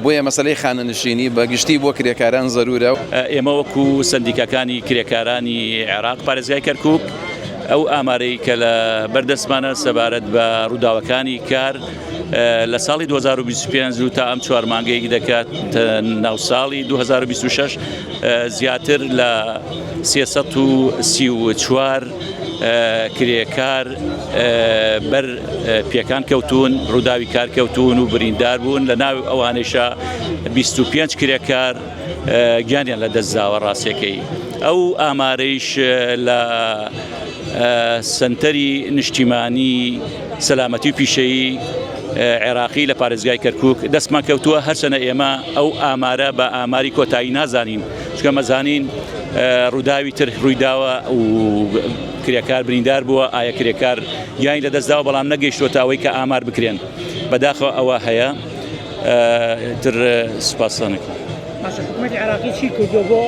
بۆیە مەسەلەی خانەنشینی بە گشتی بۆ کرێکاران زەرورە. ئێمە وەکو سەندیکاکانی کرێکارانی عێراق پارێزگای کەرکوک ئەو ئامارەی کە لە بەردەستمانە سەبارەت بە ڕووداوەکانی کار لە ساڵی 2025 و تا ئەم چوار مانگەی دەکات ناو ساڵی 2026 زیاتر لە 334 کرێکار بەر پێکان کەوتوون، ڕووداوی کار کەوتوون و بریندار بوون، لە ناو ئەوانەیشا 25 کرێکار گیانیان لە دەستداوە ڕاستەکەی ئەو ئامارەیش لە سەنتەری نیشتیمانی سەلامەتی و پیشەیی عێراقی لە پارێزگای کەرکک دەستمان کەوتووە هەرچەنە ئێمە ئەو ئامارە بە ئاماری کۆتایی نازانین چونکە مەزانین ڕووداوی تر ڕوویداوە و کرێکار بریندار بووە ئایا کرێکار گیانی لەدەستداوە بەڵام نەگەیشتووەتە ئەوەی کە ئامار بکرێن بەداخەوە ئەوە هەیە تر سوپاسانەکەم. باشە حکوومەتی عێراقی چی کردووە بۆ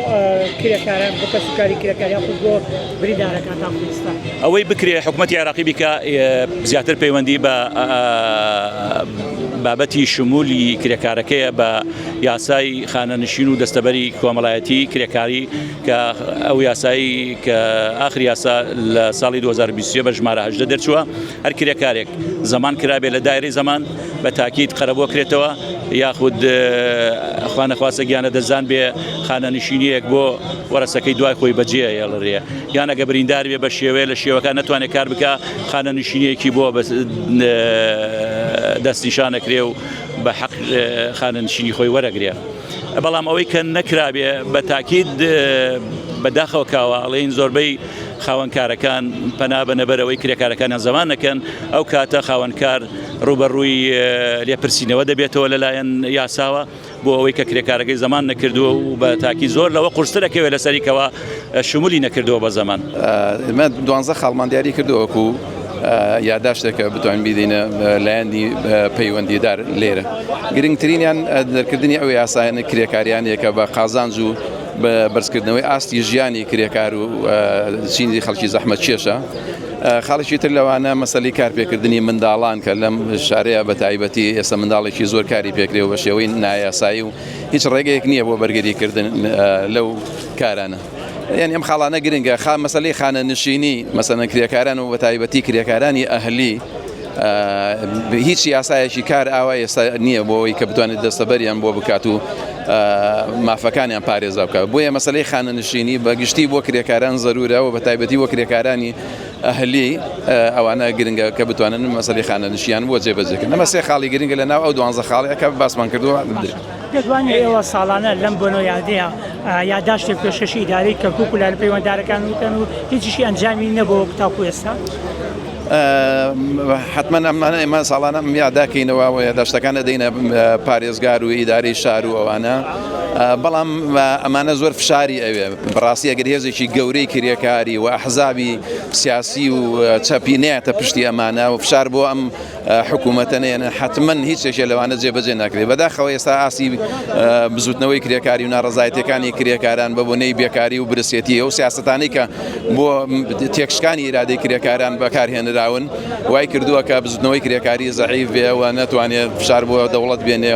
کرێکاران بۆ کەسوکاری کرێکار یاخود بۆ بریندارەکان تاکو ئێستا؟ ئەوەی بکرێ حکوومەتی عێراقی بیکا زیاتر پەیوەندی بە بابەتی شمولی کرێکارەکەیە بە یاسای خانەنشین و دەستەبەری کۆمەڵایەتی کرێکاری کە ئەو یاسایی کە ئاخر یاسا لە ساڵی 2023 بە ژمارە 18 دەرچووە هەر کرێکارێک زەمان کرابێ لە دایرەی زەمان بە تاکید قەرەبوو کرێتەوە یاخود خوانەخواستە گیانە دەزان بێ خانەنشینیەک بۆ وەرەسەکەی دوای خۆی بەجێ هێڵرێ یان ئەگە بریندار بێ بە شێوەیە لە شێوەکان نەتوانێت کار بکە خانەنشینیەکی بۆ دەستنیشانەکرێ و بە حەق خانەنشینی خۆی وەرەگرێ بەڵام ئەوەی کە نەکرابێ بە تاکید بەداخەوە کاوە ئەڵێین زۆربەی خاوەنکارەکان پەنا بەنە بەرەوەی کرێکارەکانیان زەمان نەکەن ئەو کاتە خاوەنکار ڕوبەڕووی لێپرسینەوە دەبێتەوە لەلایەن یاساوە بۆ ئەوەی کە کرێکارەکەی زەمان نەکردووە و بە تاکی زۆر لەوە قورستر ئەکەوێت لەسەری کەوا شمولی نەکردووە بە زەمان. ئێمە دوانزە خاڵمان دیاری کردووە وەکو یاداشتێک کە بتوانین بیدەینە لایەنی پەیوەندیدار لێرە. گرنگترینیان دەرکردنی ئەو یاسایانە کرێکاریانەیە کە بە قازانج و بە بەرزکردنەوەی ئاستی ژیانی کرێکار و چینی خەڵکی زەحمەتکێشە. خاڵێکی تر لەوانە مەسەلەی کارپێکردنی منداڵان کە لەم شارەیە بە تایبەتی ئێستا منداڵێکی زۆر کاری پێکرێ و بە شێوەی نایاسایی و هیچ ڕێگەیەک نییە بۆ بەرگریکردن لەو کارانە. یعنی ئەم خاڵانە گرنگە خا مەسەلەی خانەنشینی مەسەلەن کرێکاران و بە تایبەتی کرێکارانی ئەهلی هیچ یاسایەکی کار ئاوا ئێستا نییە بۆ ئەوەی کە بتوانێت دەستەبەریان بۆ بکات و مافەکانیان پارێزا بکات بۆیە مەسلەی خانەنشینی بە گشتی بۆ کرێکاران زەرورە و بە تایبەتی بۆ کرێکارانی ئەهلی ئەوانە گرنگە کە بتوانن مەسەلی خانەنشیان بۆ جێبەجێکردن ئەمە سێ خاڵی گرنگە لە ناو ئەو دوانزە خاڵەیە کە باسمان کردووە بدرێت. پێت وانیە ئێوە ساڵانە لەم بۆنە و یادەیە یاداشتێک پێشکەشی ئیدارەی کەرکوک و لایەنە پەیوەندارەکان بکەن و هیچیشی ئەنجامی نەبووە تاکو ئێستا؟ حتمما ئەمانە ئێمە ساڵانە ئەم یاداکەینەوە و یاداشتەکان دەدەینە پارێزگار و ئیدارەی شار و ئەوانە بەڵام ئەمانە زۆر فشاری ئەوێ بەڕاستی ئەگەر هێزێکی گەورەی کرێکاری و ئەحزابی سیاسی و چەپی نێتە پشتی ئەمانە و فشار بۆ ئەم حکوومەتە نێنن حتمما هیچ یەکێ لەوانە جێبەجێ ناکرێت بەداخەوە ئێستا ئاستی بزوتنەوەی کرێکاری و ناڕەزایەتیەکانی کرێکاران بە بۆنەی بێکاری و برسێتی ئەو سیاسەتانەی کە بۆ تێکشکانی ئیرادەی کرێکاران بەکارهێنراون وای کردووە کە بزوتنەوەی کرێکاری زەعیف بێ و نەتوانێت فشار بۆ دەوڵەت بێنێ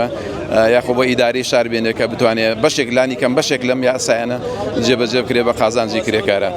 یاخۆ بۆ ئیدارەی شار بێنێ کە بتوانێت بەشێک لانی کەم بەشێک لەم یاسایانە جێبەجێ بکرێ بە قازانجی کرێکاران.